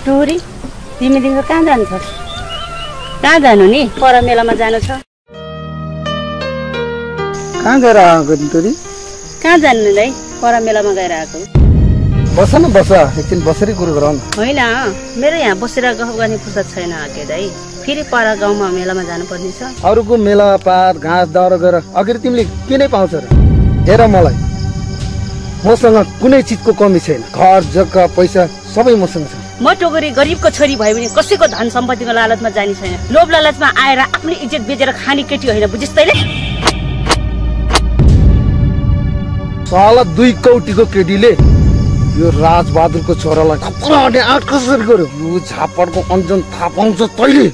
टुरी तिमी दिनको कहाँ जान्छौ? कहाँ जानु नि? पर मेलामा जानु छ। कहाँ गएर आएको टुरी? कहाँ जानु दाइ? पर मेलामा गएर आएको। बस न बस, एकछिन बसेरै कुरो गरौँ न। होइन, मेरो यहाँ बसेर गफ गर्ने फुर्सद छैन के दाइ। फेरि पर गाउँमा मेलामा जानुपर्ने छ। अरूको मेला पात घाँस दाउरा गरेर अघि तिमीले के नै पाउँछ र? हेर मलाई, मसँग कुनै चिजको कमी छैन। घर जग्गा पैसा सबै मसँग छ। म टोगरी गरिबको छोरी भयो भने कसैको धन सम्पत्तिको लालचमा जाने छैन। लोभ लालचमा आएर आफ्नो इज्जत बेचेर खाने केटी होइन, बुझिस् तैले? साला 2 कौटीको केटीले यो राजबहादुरको छोरालाई पुराने आठ कसरी गर्यो? यो झापडको अन्जन थाहा पाउँछ तैले?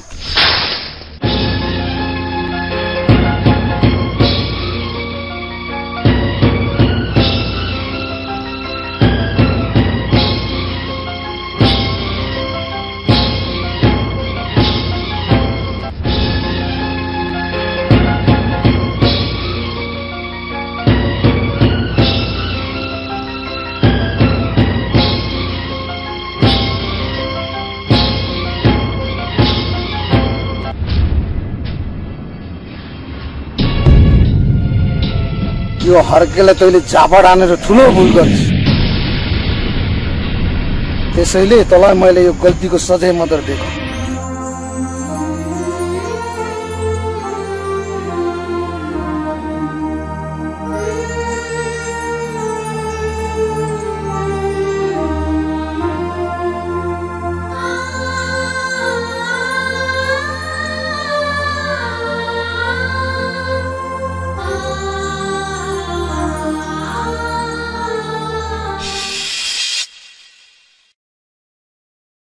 यो हर्केलाई तैले झापड हानेर ठुलो भुल गर्छ। त्यसैले तँलाई मैले यो गल्तीको सजाय मात्र दिएको।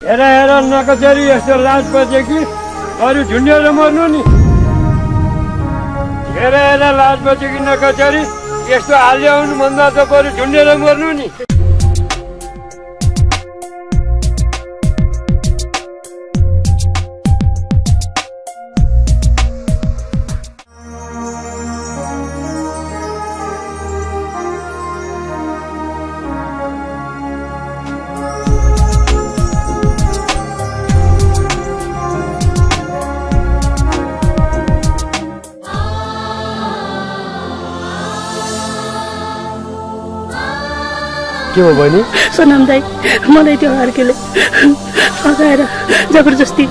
हेर हेर नकचरी, यस्तो लाज पर्छ कि अरू झुन्डेर मर्नु नि। हेर हेर लाज पर्छ कि नकचरी, यस्तो हाल्याउनु भन्दा त बरु झुन्डेर मर्नु नि। के हो बहिनी? सोनाम दाइ, मलाई त्यो हर्केले फकाएर जबरजस्ती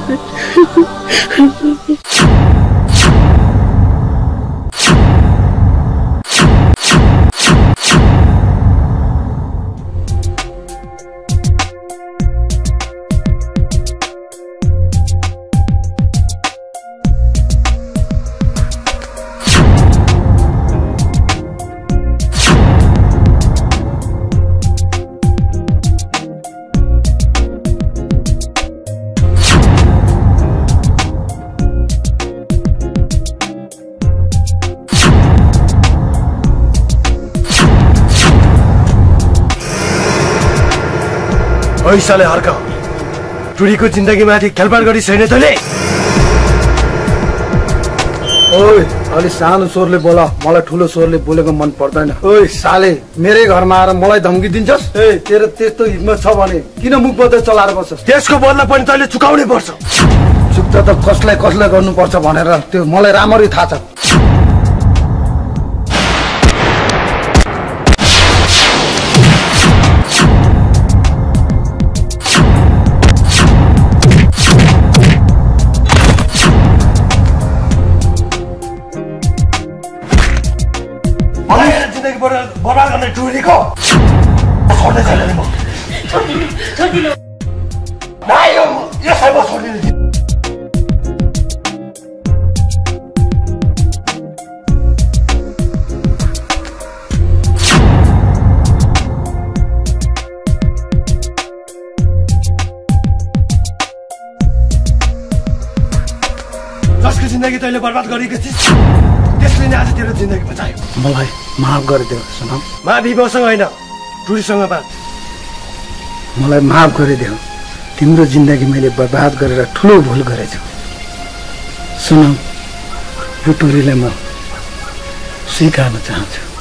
पैसाले हर्क टुरीको जिन्दगीमाथि खेलपाड गरी छैन तैले? ओइ, अलि सानो स्वरले बोला, मलाई ठुलो स्वरले बोलेको मन पर्दैन। ओइ साले, मेरै घरमा आएर मलाई धम्की दिन्छस्? ए, तेरो त्यस्तो हिम्मत छ भने किन मुख बन्दै चलाएर बस्छस्? त्यसको बदला पनि तैले चुकाउनै पर्छ। चुक्ता त कसलाई कसलाई गर्नुपर्छ भनेर त्यो मलाई राम्ररी थाहा छ। बर्बाद गर्ने टुरीको छोड्दै छैन नि म। छोडिदिनु यसलाई म छोडिदिनु। जसको जिन्दगी तैँले बर्बाद गरेको थिइस् त्यसले नै आज तेरो जिन्दगी बचायो। मलाई माफ गरिदेऊ सोनाम। माफी मसँग होइन, टुरीसँग बात। मलाई माफ गरिदेऊ। तिम्रो जिन्दगी मैले बर्बाद गरेर ठुलो भुल गरेछु। सोनाम, यो टुरीलाई म स्वीकार्न चाहन्छु।